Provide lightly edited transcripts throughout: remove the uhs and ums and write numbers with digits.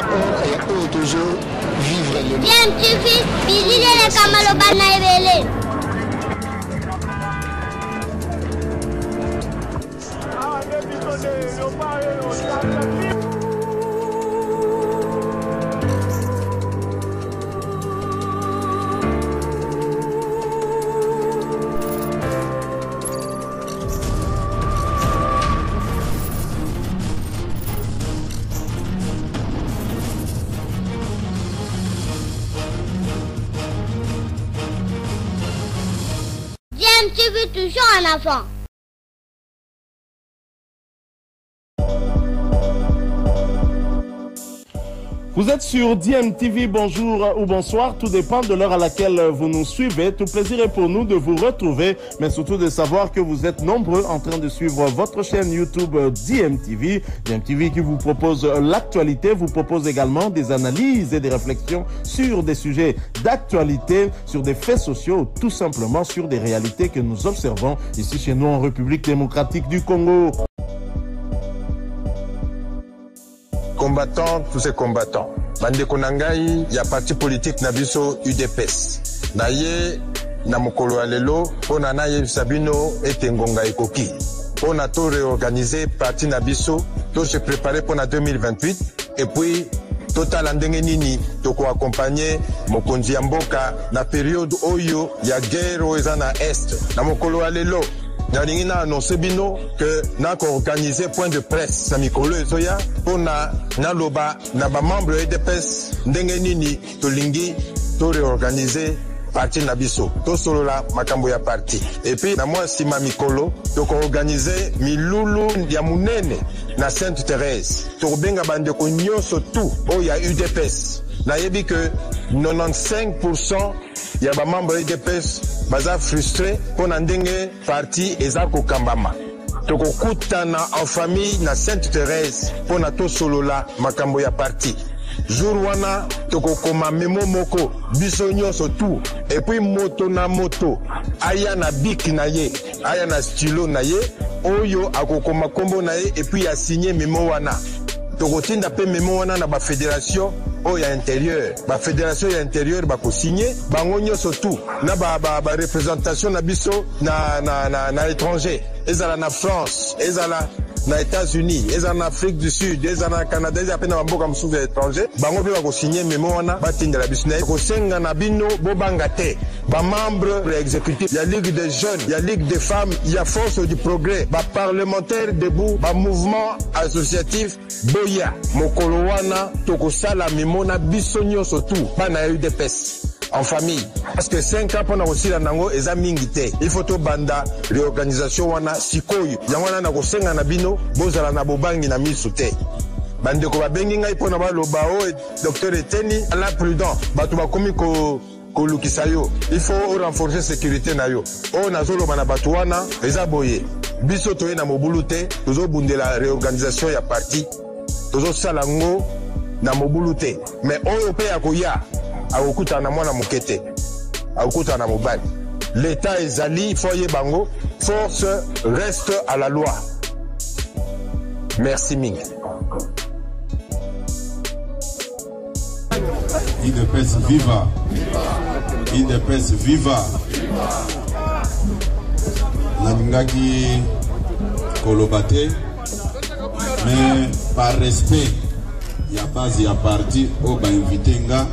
rapport ya oyo tozo vivre lelo. DMTV, bilili eleka maloba na ebele. DMTV toujours en avant. Vous êtes sur DMTV, bonjour ou bonsoir, tout dépend de l'heure à laquelle vous nous suivez. Tout plaisir est pour nous de vous retrouver, mais surtout de savoir que vous êtes nombreux en train de suivre votre chaîne YouTube DMTV. DMTV qui vous propose l'actualité, vous propose également des analyses et des réflexions sur des sujets d'actualité, sur des faits sociaux, tout simplement sur des réalités que nous observons ici chez nous en République démocratique du Congo. Combattants, tous ces combattants. Bandeko na ngai ya parti politique na biso UDPS. Na ye na mokolo ya lelo mpo na nayebisa bino ete ngonga ekoki mpo na to reorganiser parti na biso, to se préparer mpo na 2028 et puis totala ndenge nini tokoakompagne mokonzi ya mboka na periode oyo ya guerre oyo eza na est. Na mokolo ya lelo nalingi na annonce bino ke nakoorganize point de presse na mikolo ezoya mpo na naloba na bamembre ya UDPS ndenge nini tolingi to reorganize parti na biso, tosolola makambo ya parti. Et puis na mwa nsima mikolo tokoorganize milulu ya monene na Sainte Thérèse. Tokobenga bandeko nyonso tout oyo ya UDPS. Nayebi ke 95% ya bamembre ya UDPS baza frustré mpo na ndenge parti eza kokambama. Tokokutana en famille na Sainte Thérèse mpo na tosolola makambo ya parti. Jour wana tokokoma memo moko biso nyonso tout, et puis moto na moto aya na bic na ye, aya na stylo na ye oyo akokoma kombo na ye et puis asigner memo wana. Tokotinda pe memo wana na ba fédération oyo ya intérieur. Ba fédération ya intérieur bakosigner bango nyonso tout na ba représentation na biso na étranger, ezala na France, ezala na États-Unis, ezala na Afrique du Sud, ezala na Canada, ezala pe na bamboka mosusu ya étranger. Bango pe bakosigner memo wana batindela biso. Na kosenga na bino bobanga te. Ba membre ya exécutif ya Ligue des jeunes, ya Ligue des femmes, ya Force du progrès, ba parlementaire debout, ba mouvement associatif boya mokolo wana tokosala memo na biso nyonso tout bana ya UDPS en famille, parce que 5 ans mpona kosila nango eza mingi te. Il faut tobanda réorganisation wana sikoyo. Yango wana nakosenga na bino bozala na bobangi na misu te. Bandeko babengi ngai mpona baloba oyo docteur Eteni ala prudent, bato bakomi kolukisa yo, il faut renforcer sécurité na yo. Oyo nazoloba na bato wana eza boye, biso toye na mobulu te, tozobundela réorganisation ya parti, tozosala ngo na mobulu te. Mais oyo mpe ya koya akokutana na mwana moke te, akokutana na mobali. L'état ezali, il faut yeba ngo, force reste à la loi. Merci mingi. UDPS viva! UDPS viva! Nalingaki koloba te, mais par respect ya base ya parti oyo ba invité nga,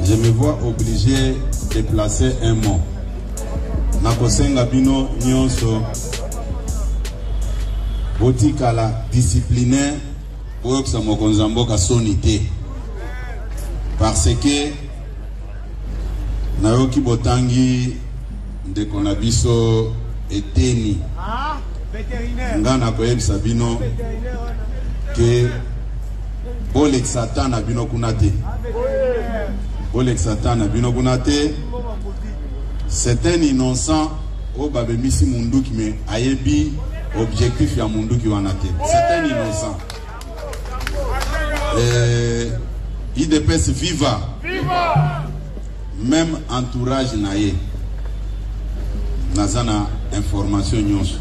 je me vois obligé de placer un mot. Nakosenga bino nyonso botikala disciplinaire, boyokisa mokonzi ya mboka soni te, parce que nayoki botangi ndeko na biso Eteni. Nga nakoyebisa bino ke bolekisa temps na bino kuna te, bolekisa temps na bino kuna te. C'est un innocent oyo babemisi munduki, mais ayebi objectif ya munduki wana te. C'est un innocent. UDPS viva! Même entourage na ye naza na information nyonso,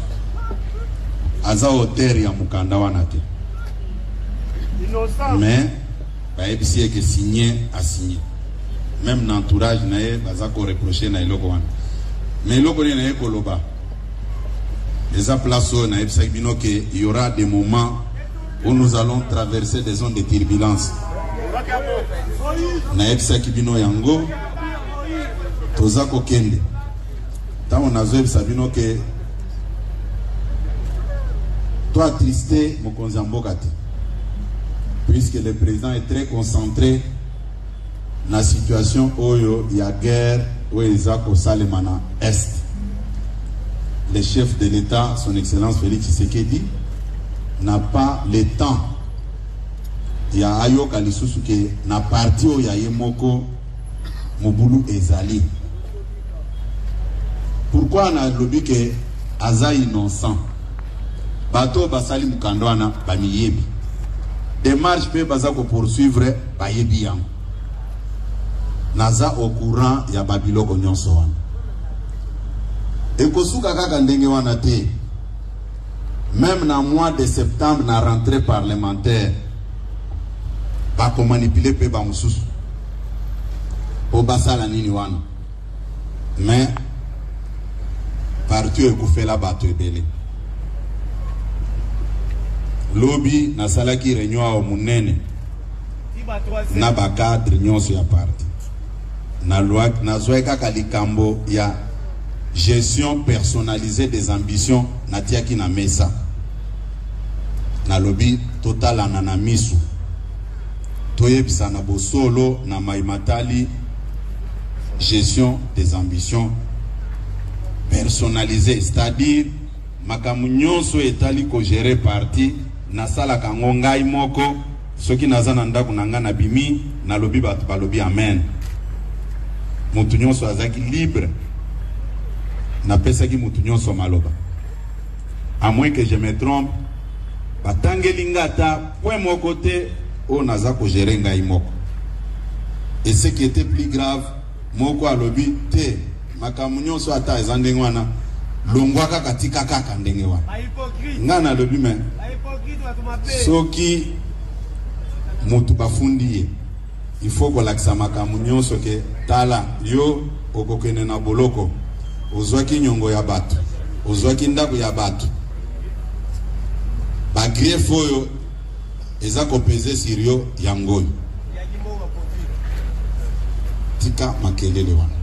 aza auteur ya mukanda wana te, mais Bayebisi ye ke signe, asigné. Même na entourage na ye baza ko reprocher na eloko wana. Mais eloko nini naye koloba, eza place oyo nayebisaki bino ke il y aura des moments où nous allons traverser des zones de turbulence. Nayebisaki bino yango, toza kokende. Ntango nazoyebisa bino ke to attriste mokonzi ya mboka te, puisque le président est très concentré na situation oyo ya guerre oyo eza kosalema na Est. Le chef de l'État, son Excellence Félix Tshisekedi, n'a pas le temps ya ayoka lisusu ke na parti oyo ya ye moko mobulu ezali. Pourquoi nalobi ke aza innocent? Bato oyo basali mokanda wana bamiyebi, démarche mpe baza kopoursuivre bayebi yango. Naza au courant ya babiloko nyonso wana. Ekosuka kaka ndenge wana te. Même na mois de septembre na rentrée parlementaire, bakomanipule mpe bamosusu po basala nini wana. Mais parti oyo ekufela bato ebele. Lobi nasalaki réunion awa monene na bacadre nyonso ya parti. Nazwaki kaka likambo ya gestion personnalisée des ambitions, natiaki na mesa. Nalobi totalana na misu, toyebisana bosolo na maimatali gestion des ambitions personnalisées, c'est-à-dire makambo nyonso etali kogérer parti nasalaka yango ngai moko. Soki naza na ndako na ngai, nabimi, nalobi, bato balobi amen. Motu nyonso azalaki libre, napesaki motu nyonso maloba. À moins que je me trompe, batangeli nga ata point moko te oyo naza kogérer ngai moko. Et ce qui était plus grave, moko alobi te, makambo nyonso ata eza ndenge wana, longwa kaka, tika kaka ndenge wana. Ngai nalobi, me soki motu bafundi ye, il faut kolakisa makambo nyonso ke tala, yo okokende na boloko, ozwaki nyongo ya bato, ozwaki ndako ya bato, bagriefs oyo eza kopese sur yo, yango oyo. Tika makelele wana,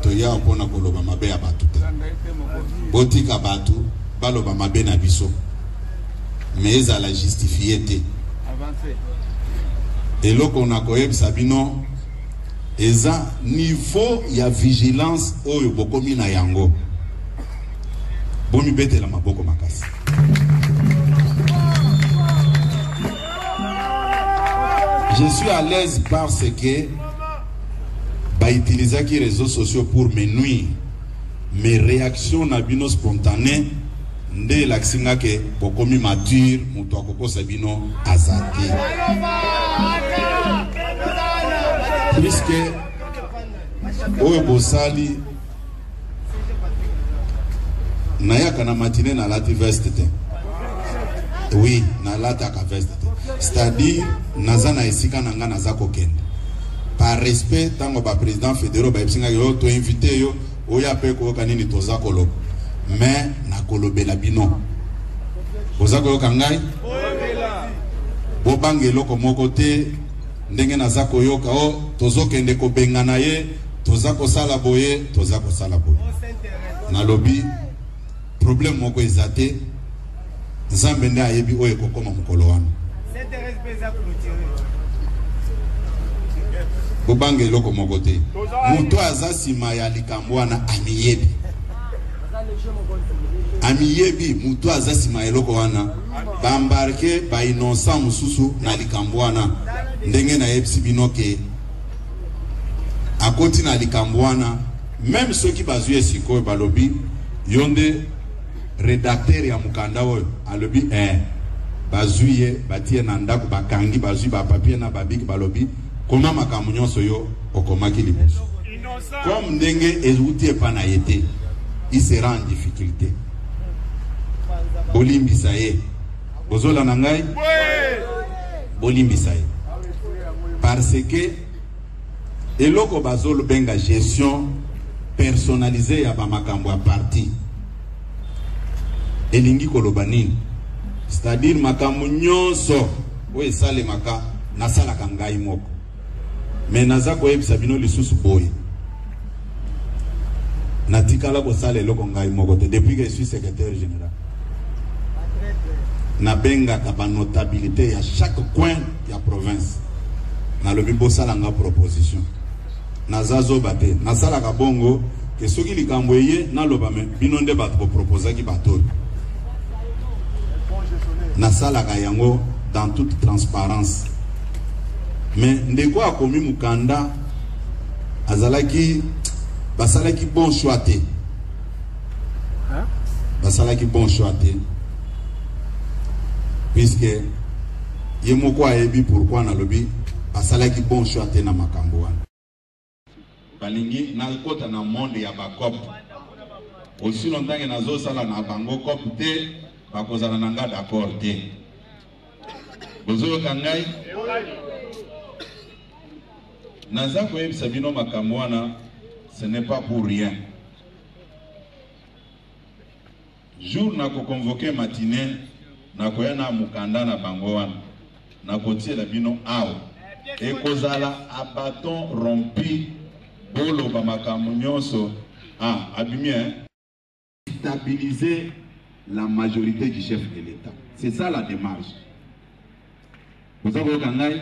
toya mpona koloba mabe ya bato te. Botika bato baloba mabe na biso, me ezala justifie te. Eloko na koyebisa bino eza niveau ya vigilance oyo bokomi na yango. Bomibetela maboko makasi. Je suis à l'aise parce que bautilisaki réseaux sociaux pour me nuire. Mes réactions na bino spontané nde elakisi nga ke bokomi mature. Moto akokosa bino aza te, puisque oyo bosali, nayaka na matine, nalati veste te. Oui, nalataka veste te, c'est-à-dire naza na esika na nga naza kokende. Par respect, ntango baprésident fédéraux bayebisi ngai, yo toinvite yo, oya mpe koyoka nini toza koloba. Mais nakolobela bino, boza koyoka ngai, bobanga eloko moko te. Ndenge naza koyoka o tozokende kobengana ye, toza kosala boye, toza kosala boye, nalobi problème moko eza te. Nzambe nde ayebi oyo ekokoma mokolo wana. Bobanga eloko moko te. Moto aza nsima ya likambo wana amiyebi, amiyebi. Moto aza nsima ya eloko wana, baembarquer bainnocent mosusu na likambo wana. Ndenge nayebisi bino ke akoti na likambo wana, même soki bazwi ye sikoyo, balobi yo nde rédacteur ya mokanda oyo, alobi bazwi ye, batie na ndako, bakangi, bazwi bapapier na babic, balobi koma makambo nyonso yo okomaki liboso. Comme ndenge euti epa na ye te, il sera en difficulté. Bolimbisa ye. Bozolanda ngai? Bolimbisa ye. Parce que eloko bazolobenga gestion personnalisée ya bamakambo ya parti elingi koloba nini? C'est-à-dire makambo nyonso oyo esalemaka nasalaka ngai moko. Mais naza koyebisa bino lisusu boye, natikala kosala eloko ngai moko te depuis que je suis secrétaire général. Nabengaka banotabilité ya chaque coin ya province, nalobi bosala nga proposition. Naza zoba te, nasalaka bongo ke soki likambo eye naloba, me bino nde bato boproposaki bato oyo. Nasalaka yango dans toute transparence. Mais ndeko akomi mokanda, azalaki, basalaki bon choix te, basalaki bon choix te, puisque ye moko ayebi pourquoi nalobi basalaki bon choix te na makambo wana. Balingi nakota na monde ya bacoop. Aussi longtemps que nazosala na bango coop te, bakozala na nga d'accord te. Bozoyoka ngai? Naza koyebisa bino makambo wana, ce n'est pas pour rien. Jour nakoconvoquer matinée, nakoya na mokanda na bango wana, nakotiela bino awa. Ekozala à bâton rompu, boloba makambo nyonso. Ah, abimi, hein? Stabiliser la majorité du chef de l'État, c'est ça la démarche. Boza koyoka ngai?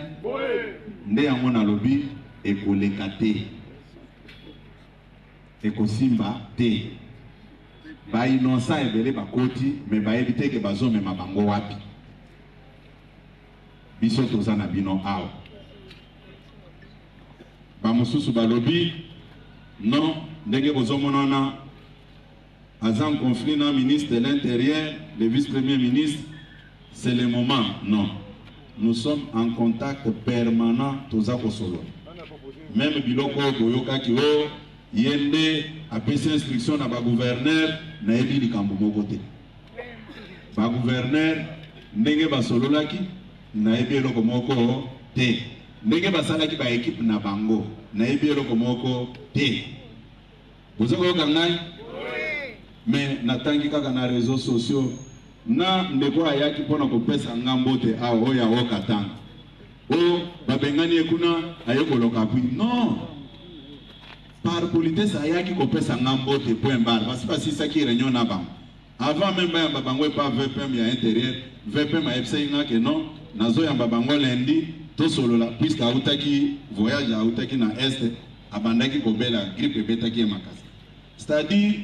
Nde yango nalobi ekoleka te, ekosimba te. Bainnocent ebele bakoti, me bayebi te ke bazomema bango wapi. Biso toza na bino awa. Bamosusu balobi non, ndenge bozomona wana aza en conflit na ministre de l'Intérieur, le vice-premier ministre, c'est le moment. Non, nous sommes en contact permanent, toza kosolola. Même biloko oyo boyokaki oyo ye nde apesi instruction na bagouverneur, nayebi likambo moko te. Bagouverneur ndenge basololaki, nayebi eloko moko te. Ndenge basalaki baekipe na bango, nayebi eloko moko te. Boza koyoka ngai? Me natangi kaka na réseaux sociaux na ndeko ayaki mpona kopesa nga mbote awa, oyo aoka tanga oyo babengani ye kuna, aye koloka appui. Non, par politesse ayaki kopesa nga mbote, point barre. Basi basisaki réunion na bango avant même bayamba bango epa VPM ya intérieur. VPM ayebisaki nga ke non, nazoyamba bango lundi, tosolola, puisque autaki voyage, autaki na Est, abandaki kobela grippe, ebetaki ye makasi. C'est-à-dire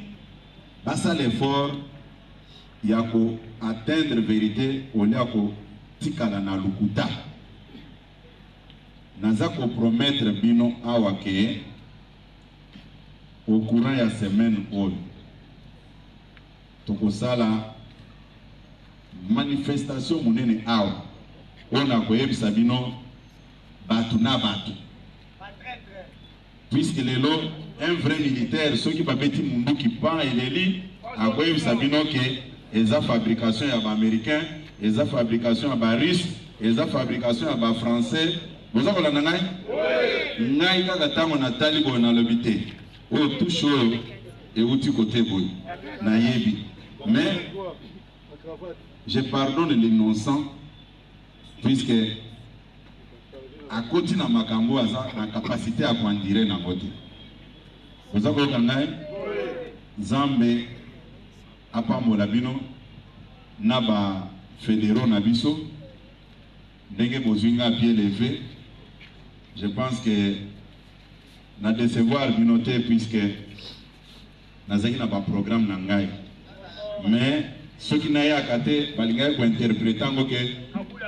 basala effort ya koatteindre vérité au lieu ya kotikala na lokuta. Naza kopromettre bino awa ke au courant ya semaine oyo tokosala manifestation monene awa, oyo nakoyebisa bino bato na bato, puisque lelo un vrai militaire, soki babeti munduki pan eleli, akoyebisa bino ke eza fabrication ya baaméricain, eza fabrication ya barusse, eza fabrication ya bafrançais. Boza kolanda ngai? Ngai kaka ntango natali boye, nalobi te, oyo touche oyo euti kote boye, nayebi. Mais je pardonne l'innocent, puisque akoti na makambo aza na capacité ya koendurer nango te. Boza koyoka ngai? Nzambe apambola bino na bafédéraux na biso, ndenge bozwi nga pied levé. Je pense que na décevoir bino te, puisque nazalaki na baprogramme na ngai. Mais soki nayaka te, balingaki kointerpréter yango ke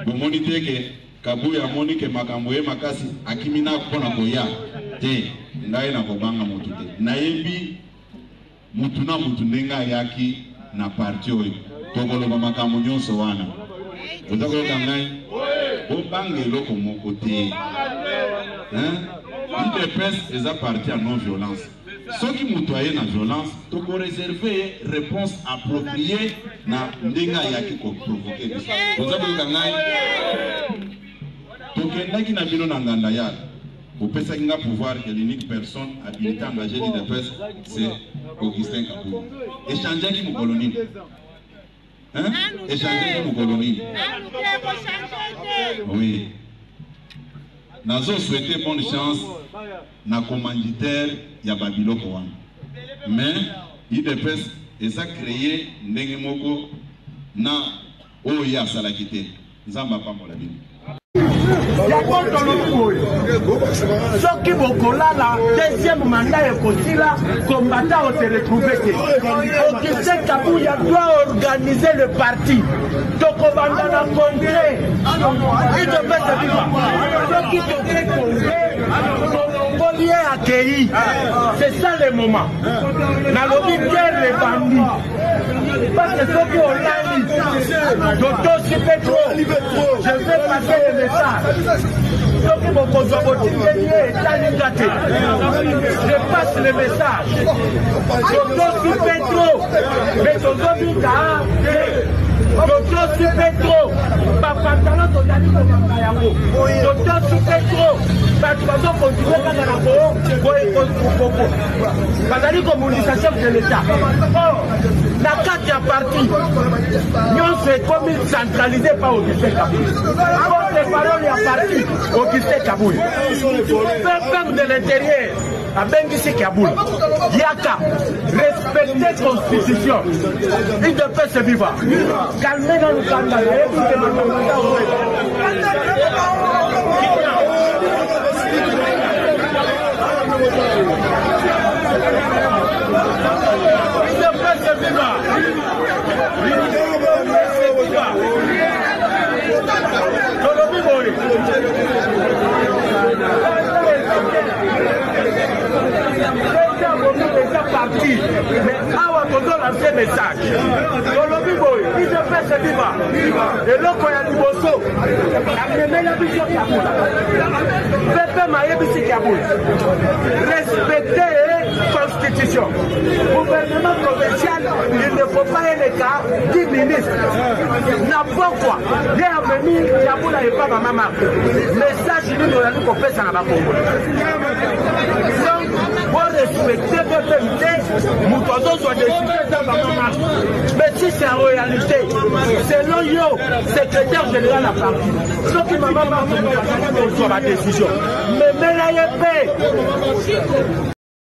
bomoni te ke Kabuya amoni ke makambo ye makasi, akimi na mpona koya te. Ngai nakobanga motu te, nayebi mutu na mutu ndenge ayaki na parti oyo. Tokoloba makambo nyonso wana. Oza koyoka ngai? Bobanga eloko moko te. UDPS eza parti ya non violence. Soki moto aye na violence, tokoréserver ye réponse appropriée na ndenge ayaki koprovoquer biso. Oza koyoka ngai? Tokendaki na bino na nganda yala, bopesaki nga pouvoir que l'unique personne habilitée engagée l'UDPS, c'est Augustin Kabuya. Echangeaki mokolo nini? Hein? Echangeaki mokolo nini? Oui. Nazo souhaiter bonne chance na commanditaire ya babiloko wana. Mais UDPS eza créé ndenge moko na oyo ye asalaki te. Nzambe apambola bino. Yango tolobi boye, soki bokolala deuxième mandat ekosila, combattant ose retrouve te. Augustin Kabuya doit organiser le parti. Tokobanda na congrès UDPS viva. Soki toke congrès, tolongoli ye akei. C'est ça le moment. Nalobi guerre ebandi. Parce que soki olali totosi mpe trop, je vais passer le message. Soki bokozwa botindeli ye, etali nga te. Je passe le message. Totosi mpe trop, mais tozobika te. Totosi mpe trop, bapantalon tozali kokanga yango. Totosi mpe trop, bato bazokontinue kaka na ko bazali kobundisa chef de l'État. Or na kati ya parti nyonso ekomi centralisé par Augustin Kabuya. Porte parole ya parti, Augustin Kabuya. PPM de l'intérieur abengisi Kabuya, yaka respecter constitution. UDPS viva. Calme na lukanda, nayebi te makambo. UDPS viva! UDPS viva! Tolobi boye. Eza parti, mais awa tozolance message. Tolobi boye, UDPS viva! Eloko ya liboso, amemela biso Kabula. Pepe mayebisi Kabula, respecter constitution. Gouvernement provincial, il ne faut pas eleka 10 ministres. Na pokwa ye amemi Kabula epa mama Marthe. Message nini oyali kopesa na bakongoli? Donc borespecte ppm te. Moto azozwa décision eza mama Marthe. Mais si c'est en réalité, selon yo secrétaire général ya parti, soki mama Marthe moto azali kozwa badécision, memela ye mpe.